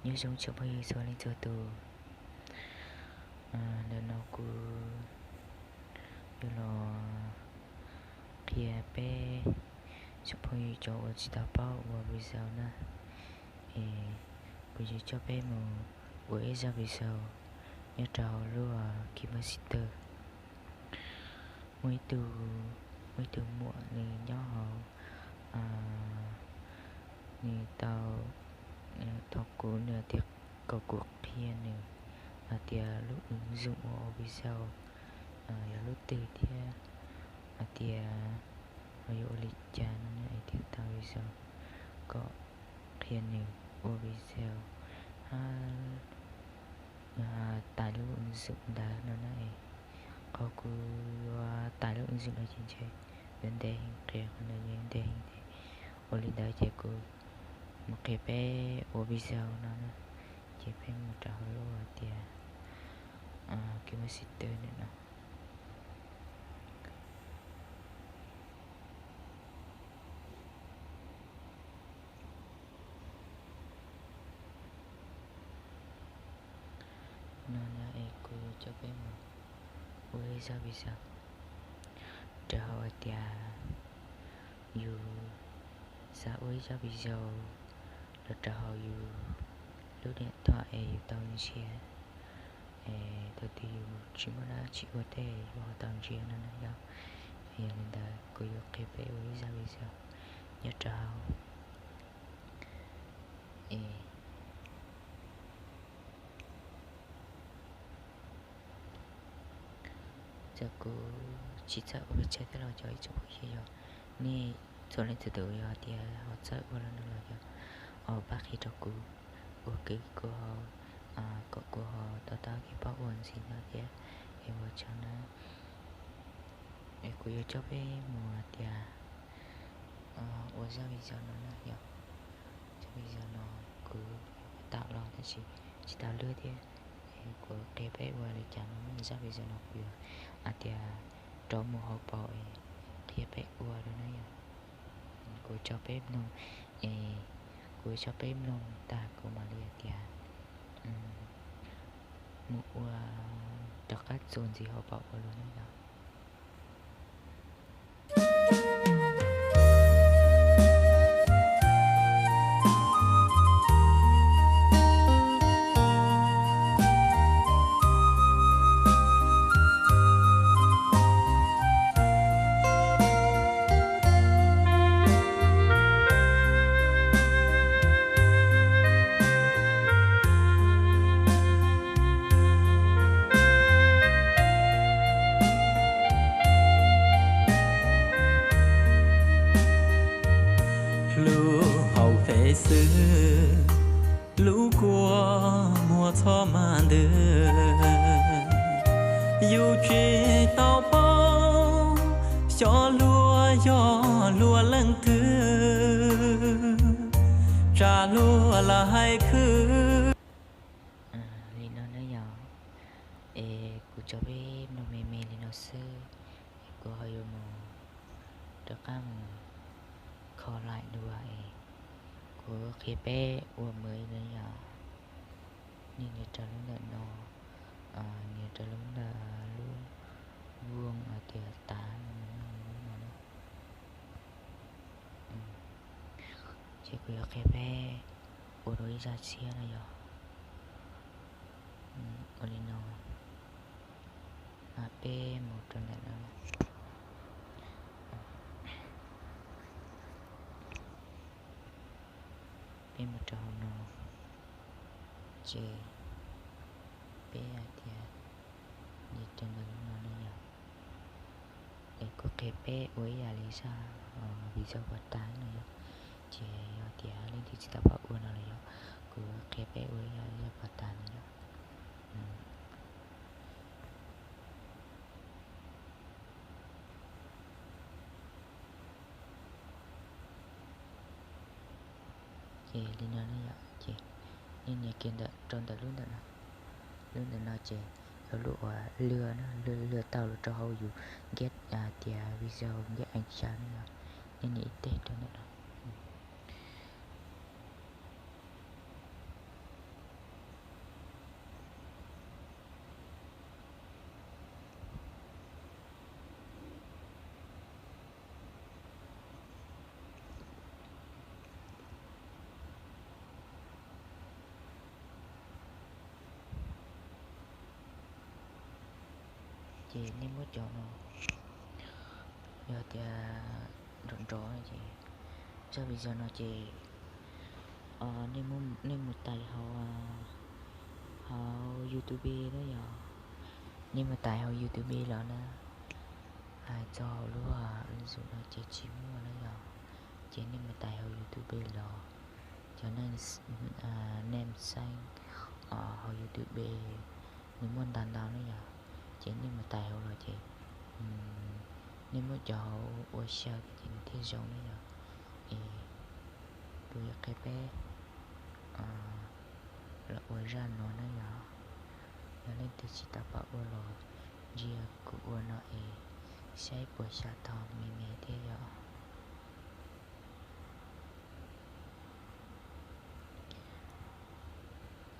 Nyob zoo tsoom phooj ywg txhua leej txhua tus, ntawm no kuv yuav los qhia peb tsoom phooj ywg cov uas tsis tau paub ua video na, es kuv yuav coj peb mus ua ib zaj video nyob rau hauv lub KineMaster. Muaj ib tug, muaj ib tug muam nws nyob hauv, nws tau thov kuv, nws hais tias kom kuv qhia nws hais tias lub ứng dụng ua video yog lub twg thiab hais tias ho yuav ua li cas no na es thiaj tau video, kom qhia nws ua video hab tais lub ứng dụng ntawd no na es. Qhov kuv yuav tais lub ứng dụng no ces ntshe yuav ntev heev, qhia qhov ntawd yuav ntev heev ces ua li ntawd ces kuv mus qhia peb ua video no na. Ces peb mus rau hauv lub hais tias KineMaster ntawm no. No na es kuv yuav coj peb mus ua ib zaj video rau hauv hais tias yus xav ua ib zaj video los rau hauv yus lub niam thom es yus tau ntsia, es thaum twg yus tsis muaj dab tsi ua tej yus ho tau ntsia no na yom. Yog li ntawd kuv yuav qhia peb ua ib zaj video nyob rau hauv es txawm kuv tsis txawj ua pes tsawg thiab los cov ib tsoom phooj ywg yog nej txhua leej txhua tus yog tias ho txawj ua los no los yog ho pab qhia rau kuv, ua kwv kuv ho, kom kuv ho to taub thiab paub ua ntxiv no thiab es ua tsaug na. Es kuv yuav coj peb mus tias ua zaj video no na yom. Zaj video no kuv yuav tau los tab sis tsis tau lwb thiab. Es kuv qhia peb ua li cas no, zaj video no kuv yuav hais tias rov mus hauv paus es qhia peb ua rau na yom. Kuv tso peb mloog, es kuv tso peb mloog tag kuv mam li hais tias mus ua, rov qab txuas ntxiv hauv paus ua los na yom. Hlub hauv peb xwb, lub kua muag txhob maj ntws. Yus tsis tau paub xyov luag yog luag leej twg, tsam luag lam hais khwv. Li no na yom, es kuv tso peb mloog me me li no xwb, es kuv ho yuav mus rov qab mus kho laim dua es kuv qhia peb ua mus na yom. Nej nias rau lub ntawm no, nias rau lub ntawm lub vooj hais tias tav no, lub no na. Ces kuv yuav qhia peb ua dua ib zaj tshiab no yom. Ua li no, peb mus rau ntawm no, peb mus rau hauv no, ces peb hais tias nias rau ntawm lub no na yom. Es kuv qhia peb ua ib yam li zaj video pas tas no yom. Ces yog tias leej twg tsis tau paub ua no los yog kuv qhia peb ua ib yam li zaj pas tas no yom. Ces li no na yom, ces nej nias kiag ntawm rau ntawm lub ntawm no, lub ntawm no ces yog lub uas lwg na, lwg tau los rau hauv yus nkiab tias video nkiab ees xya na yom, nej nias ib teg rau ntawm no. Ces nej muab cov no, yog tias nrov nrov ces, zaj video no ces nej, nej mus tais hauv, hauv YouTube na yog, nej mus tais hauv YouTube los na, hais txog hauv lub ứng dụng no ces tsis muaj na yog, ces nej mus tais hauv YouTube los, cov name xeem hauv YouTube nws muaj ntau ntau na yog, ces nej mus tais hauv los ces nej muab cov hauv ua xyaw ces nws thiaj zoo na yog. Es kuv yuav qhia peb los ua zaj no na yog. Yog leej twg tsis tau pom ua los ntsia kuv ua no es saib puas xyaw tau me me thiab yog.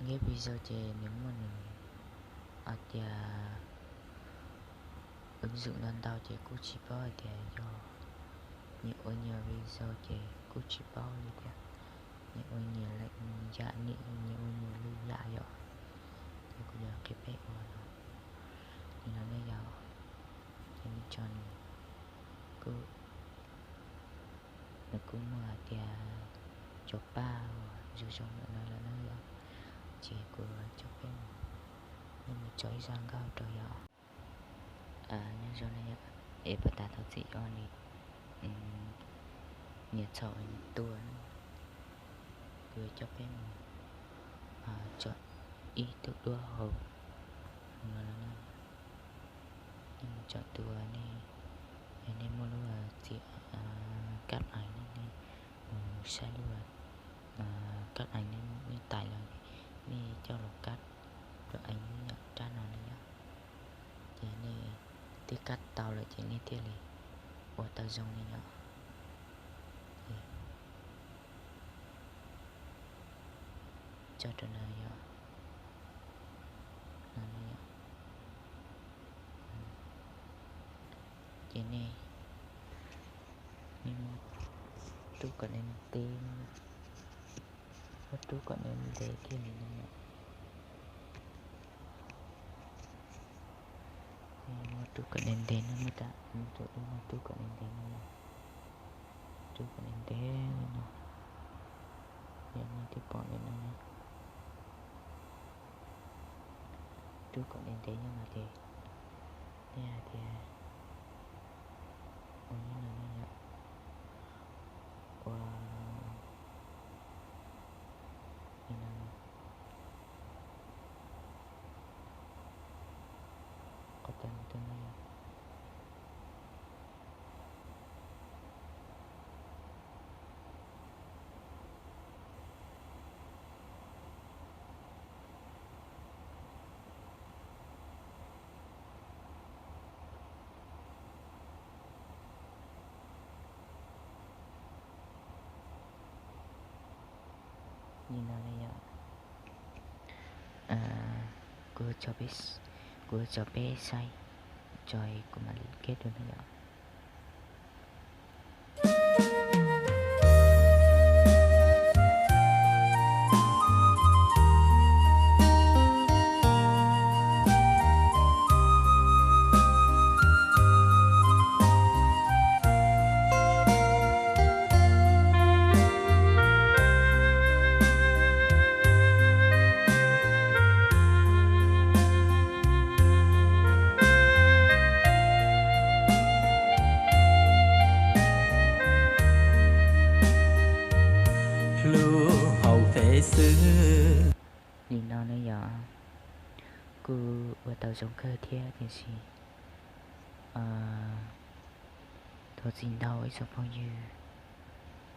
Neb video ces nws muaj nws hais tias ứng dụng ntau ntau ces kuj tsis paub hais tias yog nyias ua nyias video ces kuj tsis paub li tias nyias ua nyias lawm yam, nyias ua nyias lwm yam yom. Ces kuv yuav qhia peb ua no, li no ne yog, ces nej tso nws kuj, nws kuj muaj hais tias cov paj uas zoo zoo ntawm no lawm na yom. Ces kuv coj peb mus, nej mus tso ib zaj nkauj rau yom. Nyob zoo na yom, es puas tas thov txim os, nws nyias txhaum nws tua na. Kuv yuav coj peb mus tso ib tug duab hauv no los na. Nej mus tso tus, nej, yog nej muaj lub txiav kab ees ne, nej mus saib lub kab ees, nej tais los, nej coj los kab rau ees yom, rab no na yom. Ces nej twb kab tau lawm ces nej thiaj li ua tau zoo li yom. Tso rau no yom, no yom. Ces nej, nej muab rub kom ntev ntev, muab rub kom ntev ntev thiaj li no yom. Muab rub kom ntev ntev no, muab rau, muab rau ib no, rub kom ntev ntev no, rub kom ntev ntev li no. Yog nej twb pom li no na, rub kom ntev ntev nyob no ces nej hais tias ua li no na yom, ua li no, qhov tas no tuaj na yom. Li no ne yom. Kuv, kuv tso peb saib, tso kuv mam li keb dua na yom. Hlub hauv Fev xwb. Li no ne yom, kuj ua tau zoo kawg thiab tiam sis thov txim ntau ib tsoom phooj ywg,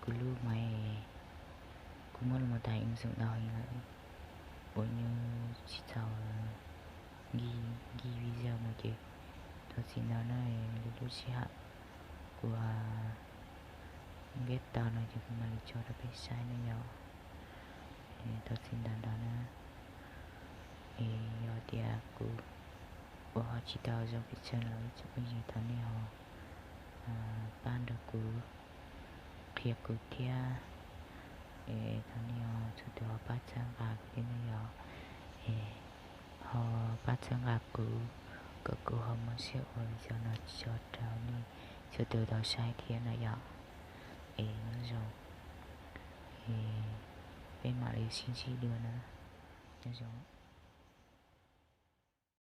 kuv lub maiv, kuv muab los mus tais ứng dụng ntau heev lawm, ua nyuj tsis txaus nki, nki video no ces thov txim ntau na, lwm lub sij hawm kuv nkiag tau no ces kuv mam li tso rau peb saib na yom. Thov txim ntau ntau na. Es yog tias kuv ua ho tsis tau zoo pes tsawg los ib tsoom phooj ywg thov nej ho pab nrog kuv qhia kuv thiab. Es thov nej ho txhua tus ho pab txhawb nqa kuv thiab na yom. Es ho pab txhawb nqa kuv Kom kuv ho muab siab ua video no tso rau nej txhua tus tau saib thiab no yom. Es nyob zoo, es peb mam li sib ntsib dua na. Nyob zoo.